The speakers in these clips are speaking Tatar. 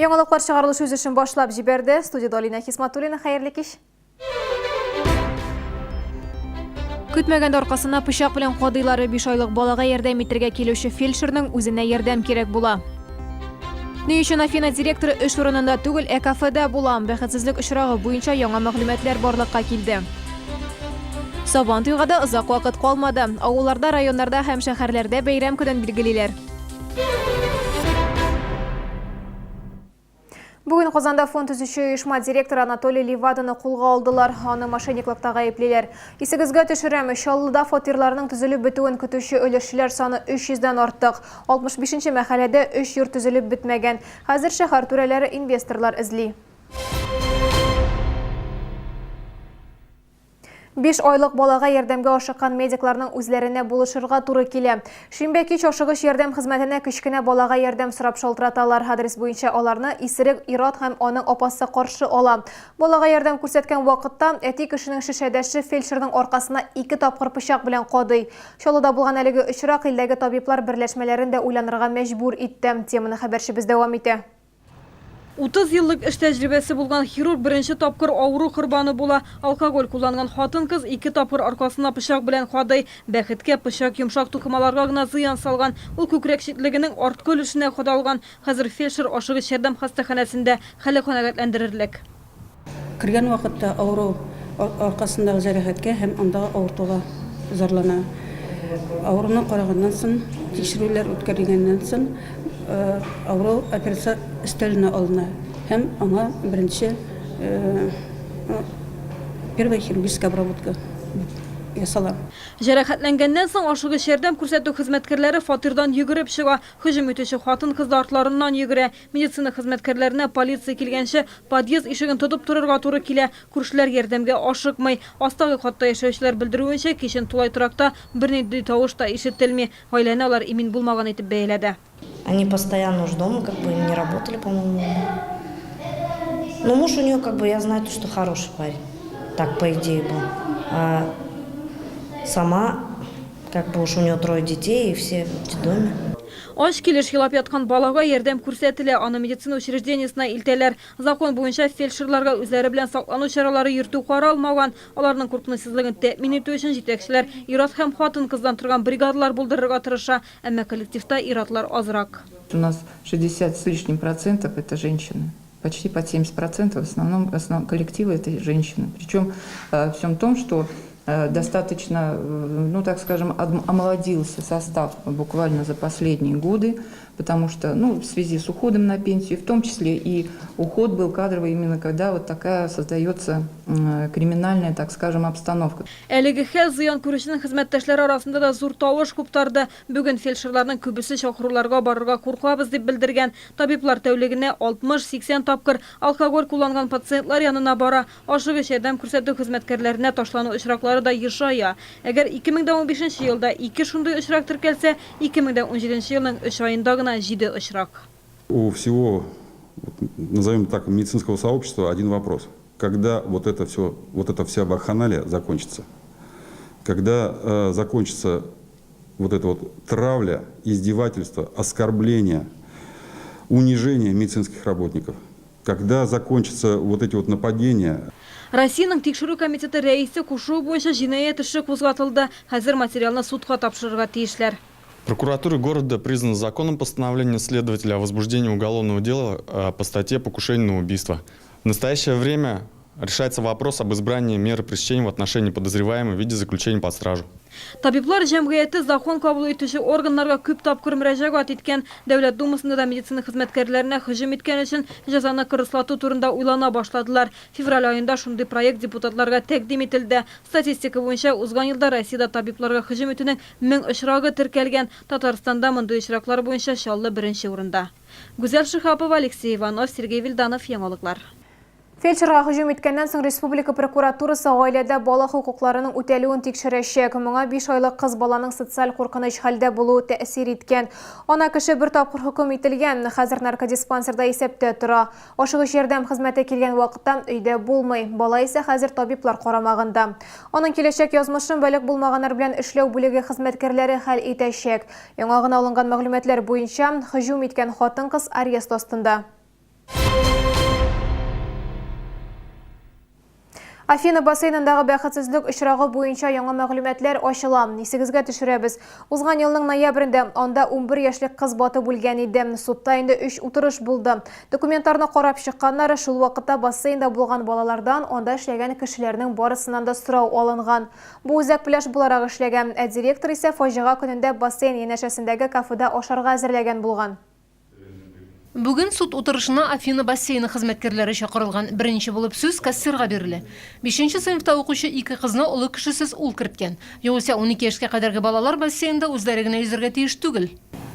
Яңалыклар чыгарылыш үз эшен башлап җибәрде. Студиядә Алина Хисматуллина. Хәерле кич. Көтмәгәндә аркасына пычак белән кадыйлар. 5 айлык балага ярдәм итәргә килүче фельдшерның үзенә ярдәм кирәк була. Ни өчен Афина директоры эш урынында түгел, ә кафеда була? Бәхетсезлек очрагы буенча яңа мәгълүматлар барлыкка килде. Сабан туйга да озак вакыт калмады. Авылларда, районнарда һәм шәһәрләрдә бәйрәм көнен билгелиләр. Бүген Казанда фонд төзүче оешма директоры Анатолий Леваданы кулга алдылар. Аны мошенниклыкта гаеплиләр. Исегезгә төшерәм, Чаллыда фатирларның төзелеп бетүен көтүче өлешчеләр саны 300 дән артык. 65 нче мәхәлләдә өч йорт төзелеп бетмәгән. Хәзер шәһәр түрәләре инвесторлар эзли. Биш айлык балага ярдәмгә ашыккан медикларның үзләренә булышырга туры килә. Шимбә кич ашыгыч ярдәм хезмәтенә кечкенә балага ярдәм сорап шалтыраталар. Адрес буенча аларны исерек ир-ат һәм аның апасы каршы ала. Балага ярдәм күрсәткән вакытта әти кешенең шешәдәше фельдшерның аркасына ике тапкыр пычак белән кадый. Чаллыда булган әлеге очрак илдәге табиблар берләшмәләрен дә уйланырга мәҗбүр итте. Теманы хәбәрчебез дәвам итә. 30 еллык эш тәҗрибәсе булган хирург беренче тапкыр авыру корбаны була. Алкоголь кулланган хатын-кыз ике тапкыр аркасына пычак белән кадый. Бәхеткә, пычак йомшак тукымаларга гына зыян салган. Ул күкрәк читлегенең арткы өлешенә кадалган. Хәзер фельдшер ашыгыч ярдәм хастаханәсендә, хәле канәгатьләндерерлек. Кергән вакытта авыру аркасындагы җәрәхәткә һәм андагы авыртуга зарлана. Авыруны караганнан соң, тикшерүләр үткәрелгәннән соң, авыру операция өстәленә алына һәм аңа беренче первая хирургическая обработка ясала. Җәрәхәтләнгәннән соң ашыгыч ярдәм күрсәтү хезмәткәрләре фатирдан йөгереп чыга. Һөҗүм итүче хатын-кыз да артларыннан йөгерә. Медицина хезмәткәрләренә полиция килгәнче подъезд ишеген тотып торырга туры килә. Күршеләр ярдәмгә ашыкмый. Астагы катта яшәүчеләр белдерүенчә, кичен тулай торакта бернинди тавыш та ишетелми. Гаиләне алар имин булмаган итеп бәяләде. Они постоянно уж дома, как бы не работали, по-моему. Ну, муж у нее, как бы, я знаю, то, что хороший парень. Так, по идее, был. А сама Как бы уж у нее трое детей и все в детдоме. Ач килеш елап яткан балага ярдәм күрсәтелә, аны медицина учреждениесенә илтәләр. Закон буенча фельдшерларга үзләре белән саклану чаралары йөртү каралмаган. Аларның куркынычсызлыгын тәэмин итү өчен җитәкчеләр ир-ат һәм хатын-кыздан торган бригадалар булдырырга тырыша. Әмма коллективта ир-атлар азрак. У нас 60 с лишним процентов это женщины. Почти под 70 процентов в основном, в основном коллектива это женщины. Причем э, всем том, что э, достаточно, э, ну так скажем, омолодился состав буквально за последние годы, потому что, ну, в связи с уходом на пенсию, в том числе и уход был кадровый именно когда вот такая создается криминальная, так скажем, обстановка. Әлеге хәл зыян күрүченең хезмәттәшләре арасында да зур тавыш куптарды. Бүген фельдшерларның күбесе чакыруларга барырга куркабыз дип белдергән. Табиблар тәүлегенә 60-80 тапкыр алкоголь кулланган пациентлар янына бара. Ашыгыч ярдәм күрсәтү хезмәткәрләренә ташлану очраклары да ешая. Әгәр 2015 нче елда ике шундый очрак теркәлсә, 2017 елның өч аенда гына җиде очрак. У всего, назовем так, медицинского сообщества один вопрос. Когда вот это все, вот эта вся вакханалия закончится? Когда э, закончится вот эта вот травля, издевательство, оскорбление, унижение медицинских работников? Когда закончатся вот эти вот нападения? Россиянең Тикшерү комитеты рәисе кушуы буенча җинаять эше кузгатылды. Хәзер материалны судка тапшырырга тиешләр. Прокуратура города признана законным постановление следователя о возбуждении уголовного дела э, по статье «Покушение на убийство». В настоящее время решается вопрос об избрании меры пресечения в отношении подозреваемого в виде заключения под стражу. Табиблар җәмгыяте закон кабул итүче органнарга күп тапкыр мөрәҗәгать иткән. Дәүләт Думасында да медицина хезмәткәрләренә һөҗүм иткән өчен җәзаны кырыслату турында уйлана башладылар. Февраль аенда шундый проект депутатларга тәкъдим ителде. Статистика буенча, узган елда Россиядә табибларга һөҗүм итүнең 1000 очрагы теркәлгән. Татарстанда мондый очраклар буенча Чаллы беренче урында. Гүзәл Шиһапова, Алексей Иванов, Сергей Вильданов, Яңалыклар. Фельдшерга һөҗүм иткәннән соң республика прокуратурасы гаиләдә бала хокукларының үтәлүен тикшерәчәк. Моңа 5 айлык кыз баланың социаль куркыныч хәлдә булуы тәэсир иткән. Ана кеше бер тапкыр хөкем ителгән, хәзер наркодиспансерда исәптә тора. Ашыгыч ярдәм хезмәте килгән вакытта өйдә булмый. Бала исә хәзер табиблар карамагында. Аның киләчәк язмышын балигъ булмаганнар белән эшләү бүлеге хезмәткәрләре хәл итәчәк. Яңа гына алынган мәгълүматлар буенча, һөҗүм иткән хатын-кыз арест астында. Афина бассейнындагы бәхетсезлек очрагы буенча яңа мәгълүматлар ачыла. Исегезгә төшерәбез, узган елның ноябрендә анда 11 яшьлек кыз батып үлгән иде. Судта инде өч утырыш булды. Документларны карап чыкканнар, шул вакытта бассейнда булган балалардан, анда эшләгән кешеләрнең барысыннан да сорау алынган. Бу үзәк пляж буларак эшләгән, ә директор исә фаҗига көнендә бассейн янәшәсендәге кафеда ашарга әзерләгән булган. Бүген суд утырышына Афина бассейны хезмәткәрләре чакырылган. Беренче булып сүз кассирга бирелә. Бишенче сыйныфта укучы ике кызны олы кешесез ул керткән. Югыйсә 12 яшькә кадәрге балалар бассейнда үзләре генә йөзәргә тиеш түгел.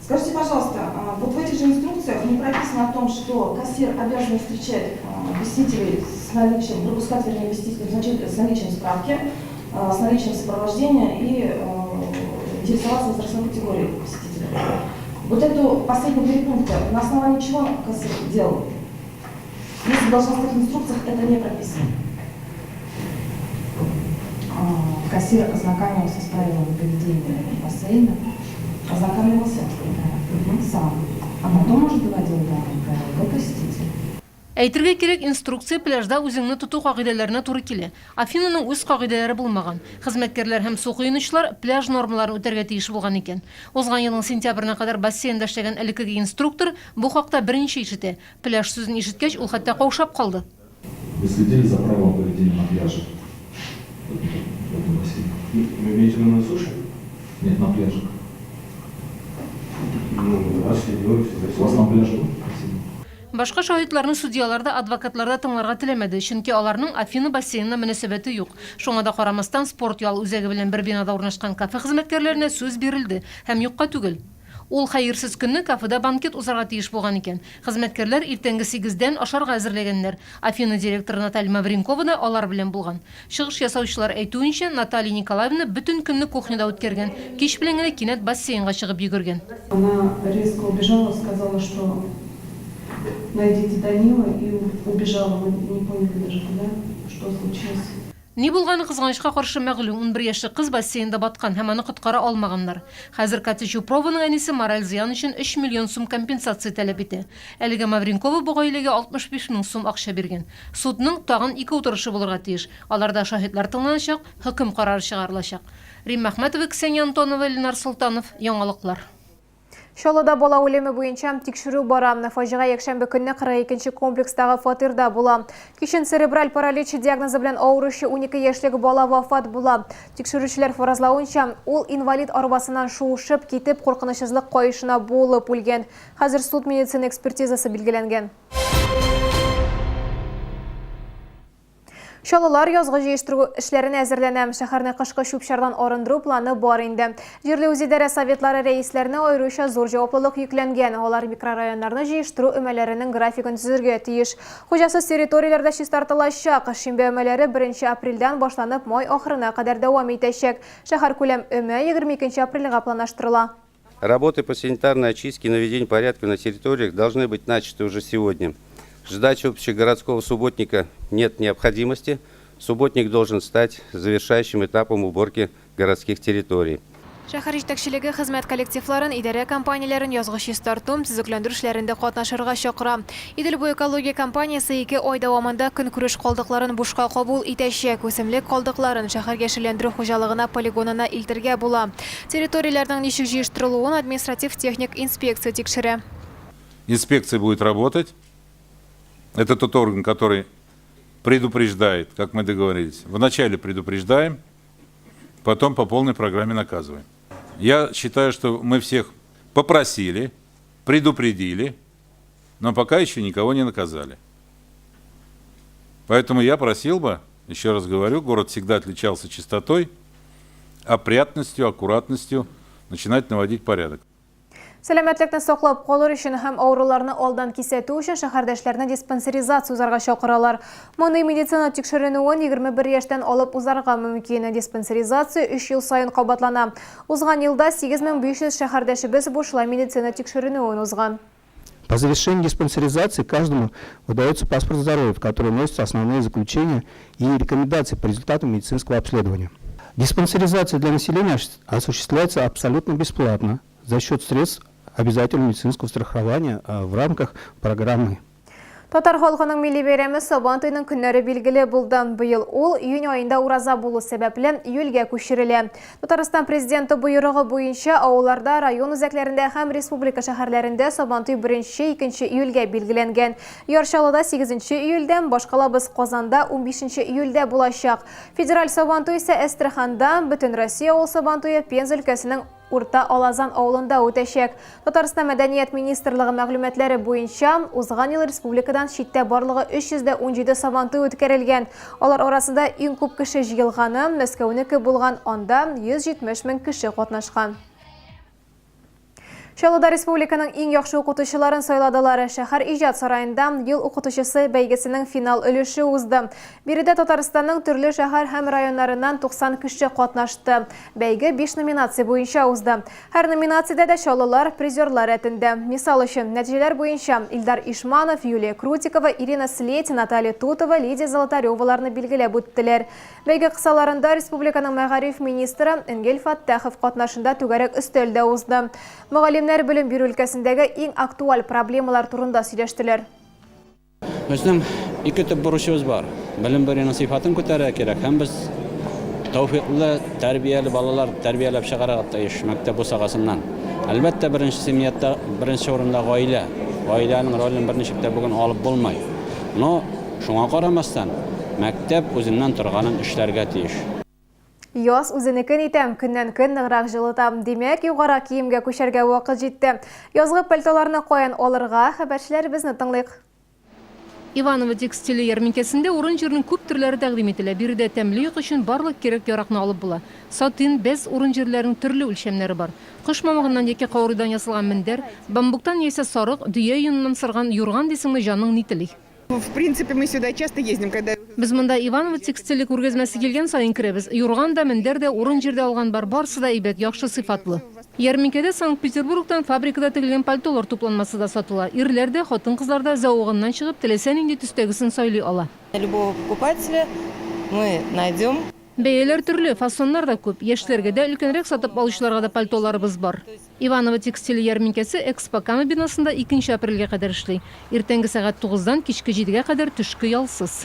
Скажите, пожалуйста, вот в этих же инструкциях не прописано о том, что кассир обязан встречать посетителей с наличием, пропускать, вернее, посетителей с наличием справки, с наличием сопровождения и интересоваться возрастной категорией посетителя. Вот эту последние три пункта на основании чего кассир делал? Если в должностных инструкциях это не прописано. Кассир ознакомился с правилами поведения бассейна, ознакомился сам, а потом уже доводил данные правила до посетителя. Әйтергә кирәк, инструкция пляжда үзеңне тоту кагыйдәләренә туры килә. Афинаның үз кагыйдәләре булмаган. Хезмәткәрләр һәм су коенучылар пляж нормаларын үтәргә тиеш булган икән. Узган елның сентябренә кадәр бассейнда эшләгән элеккеге инструктор бу хакта беренче ишетә. Пляж сүзен ишеткәч, ул хәтта каушап калды. Вы следили за правилом поведения на пляже? В этом бассейне? Вы имеете в виду на суше? Нет, на пляже. Ну, да, следил, всегда У вас на пляже был бассейн? Башка шаһитларны судьялар да, адвокатлар да тыңларга теләмәде, чөнки аларның Афина бассейнына мөнәсәбәте юк. Шуңа да карамастан, спорт-ял үзәге белән бер бинада урнашкан кафе хезмәткәрләренә сүз бирелде. Һәм юкка түгел. Ул хәерсез көнне кафеда банкет узарга тиеш булган икән. Хезмәткәрләр иртәнге сигездән ашарга әзерләгәннәр. Афина директоры Наталья Мавренкова да алар белән булган. Чыгыш ясаучылар әйтүенчә, Наталья Николаевна бөтен көнне кухняда үткәргән, кич белән генә кинәт бассейнга чыгып йөгергән. Она резко убежала, сказала, что найдите Данила, и убежала, мы не поняли даже куда, что случилось. Ни булганы, кызганычка каршы, мәгълүм, 11 яшьлек кыз бассейнда баткан һәм аны коткара алмаганнар. Хәзер Катя Чупрованың әнисе мораль зыян өчен 3 миллион сум компенсация таләп итә. Әлегә Мавренкова бу гаиләгә 65 мең сум акча биргән. Судның тагын ике утырышы булырга тиеш, аларда шаһитлар тыңланачак, хөкем карары чыгарылачак. Римма Әхмәтова, Ксения Антонова, Ленар Солтанов, Яңалыклар. Чаллыда бала үлеме буенча тикшерү бара. Фаҗига якшәмбе көнне 42 нче комплекстагы фатирда була. Кичен церебраль паралич диагнозы белән авыручы 12 яшьлек бала вафат була. Тикшерүчеләр фаразлавынча, ул инвалид арбасыннан шуышып китеп, куркынычсызлык каешына буылып үлгән. Хәзер суд-медицина экспертизасы билгеләнгән. Чаллылар язгы җыештыру эшләренә әзерләнә. Шәһәрне кышкы чүп-чардан арындыру планы бар инде. Җирле үзидарә советлары рәисләренә аеруча зур җаваплылык йөкләнгән. Алар микрорайоннарны җыештыру өмәләренең графигын төзергә тиеш. Хуҗасыз территорияләр дә чистартылачак. Шимбә өмәләре беренче апрельдән башланып май ахырына кадәр дәвам итәчәк. Шәһәркүләм өмә 22 апрельгә планлаштырыла. Работы по санитарной очистке и наведению порядка на территориях должны быть начаты уже сегодня. Ждать общегородского субботника нет необходимости. Субботник должен стать завершающим этапом уборки городских территорий. Шәһәр җитәкчелеге хезмәт коллективларын, идарә компанияләрен язгы чистарту, төзекләндерү эшләрендә катнашырга чакыра. Идел буе экология компаниясе ике ай дәвамында көнкүреш калдыкларын бушка кабул итәчәк. Үсемлек калдыкларын шәһәр яшелләндерү хуҗалыгына полигонына илтергә була. Территорияләрнең ничек җыештырылуын административ-техник инспекция тикшерә. Инспекция будет работать. Это тот орган, который предупреждает, как мы договорились. Вначале предупреждаем, потом по полной программе наказываем. Я считаю, что мы всех попросили, предупредили, но пока еще никого не наказали. Поэтому я просил бы, еще раз говорю, город всегда отличался чистотой, опрятностью, аккуратностью, начинать наводить порядок. Сәламәтлекне саклап калыр өчен һәм авыруларны алдан кисәтү өчен шәһәрдәшләрне диспансеризация узарга чакыралар. Мондый медицина тикшеренүен 21 яшьтән алып узарга мөмкин. Диспансеризация өч ел саен кабатлана. Узган елда 8500 шәһәрдәшебез бушлай медицина тикшеренүен узган. По завершении диспансеризации каждому выдается паспорт здоровья, в который вносятся основные заключения и рекомендации по результатам медицинского обследования. Диспансеризация для населения осуществляется абсолютно бесплатно за счет средств обязательного медицинского страхования в рамках программы. Татар халкының милли бәйрәме Сабан туеның көннәре билгеле булды. Быел ул июнь аенда ураза булу сәбәпле, июльгә күчерелә. Татарстан Президенты боерыгы буенча, авылларда, район үзәкләрендә һәм республика шәһәрләрендә Сабантуй беренче, икенче июльгә билгеләнгән. Яр Чаллыда сигезенче июльдә, башкалабыз Казанда унбишенче июльдә булачак. Федераль Сабантуй исә Әстерханда, Бөтенроссия авыл Сабантуе Пенза өлкәсенең Урта Алазан авылында үтәчәк. Татарстан Мәдәният министрлыгы мәгълүматлары буенча, узган ел республикадан читтә барлыгы 317 Сабантуй үткәрелгән. Алар арасында иң күп кеше җыелганы, Мәскәүнеке булган, анда 170 мең кеше катнашкан. Чаллыда республиканың иң яхшы укытучыларын сайладылар. Шәһәр иҗат сараенда Ел укытучысы бәйгесенең финал өлеше узды. Биредә Татарстанның төрле шәһәр һәм районнарыннан 90 кеше катнашты. Бәйге биш номинация буенча узды. Һәр номинациядә дә чаллылар призерлар рәтендә. Мисал өчен, нәтиҗәләр буенча Илдар Ишманов, Юлия Крутикова, Ирина Слети, Наталья Тутова, Лидия Золотареваларны билгеләп үттеләр. Бәйге кысаларында республиканың мәгариф министры Энгель Фәттахов катнашында түгәрәк өстәл дә узды. Мөгаллимнәр белем бирү өлкәсендәге иң актуаль проблемалар турында сөйләштеләр. Безнең ике төп бурычыбыз бар. Белем бирүнең сыйфатын күтәрергә кирәк һәм без тәүфыйклы, тәрбияле балалар тәрбияләп чыгарырга тиеш мәктәп бусагасыннан. Әлбәттә, беренче семьята, беренче урында гаилә. Гаиләнең ролен берничек тә бүген алып булмый. Но шуңа карамастан, мәктәп үзеннән торганын эшләргә тиеш. Яз үзенекен итә, көннән-көн ныграк җылыта. Димәк, югарак киемгә күчәргә вакыт җитте. Язгы пальтоларны каян алырга, хәбәрчеләребезне тыңлыйк. Иваново текстиле ярминкәсендә урын-җирнең күп төрләре тәкъдим ителә. Биредә тәмле йокы өчен барлык кирәк-яракны алып була. Сатин, бәз урын-җирләрнең төрле үлчәмнәре бар. Кош мамыгыннан яки каурыйдан ясалган мендәр, бамбуктан яисә сарык, дөя йоныннан сырган юрган дисеңме, җаның ни тели. В принципе, мы сюда часто ездим, когда. Без монда Иваново текстиле күргәзмәсе килгән саен керәбез. Юрган да, мендәр дә, урын-җир дә алган бар, барысы да әйбәт, яхшы сыйфатлы. Ярминкәдә Санкт-Петербургтан фабрикада тегелгән пальтолар тупланмасы да сатыла. Ирләр дә, хатын-кызлар да зәвыгыннан чыгып, теләсә нинди төстәгесен сайлый ала. Любого покупателя мы найдем. Бәяләр төрле, фасоннар да күп. Яшьләргә дә, өлкәнрәк сатып алучыларга да пальтоларыбыз бар. Иваново текстиле ярминкәсе Экспо Кама бинасында икенче апрельгә кадәр эшли. Иртәнге сәгать тугыздан кичке җидегә кадәр төшке ялсыз.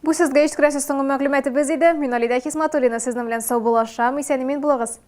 Бу сезгә җиткерәсе соңгы мәгълүматыбыз иде. Мин Алидә Хисматуллина сезнең белән саубуллашам. Исән-имин булыгыз!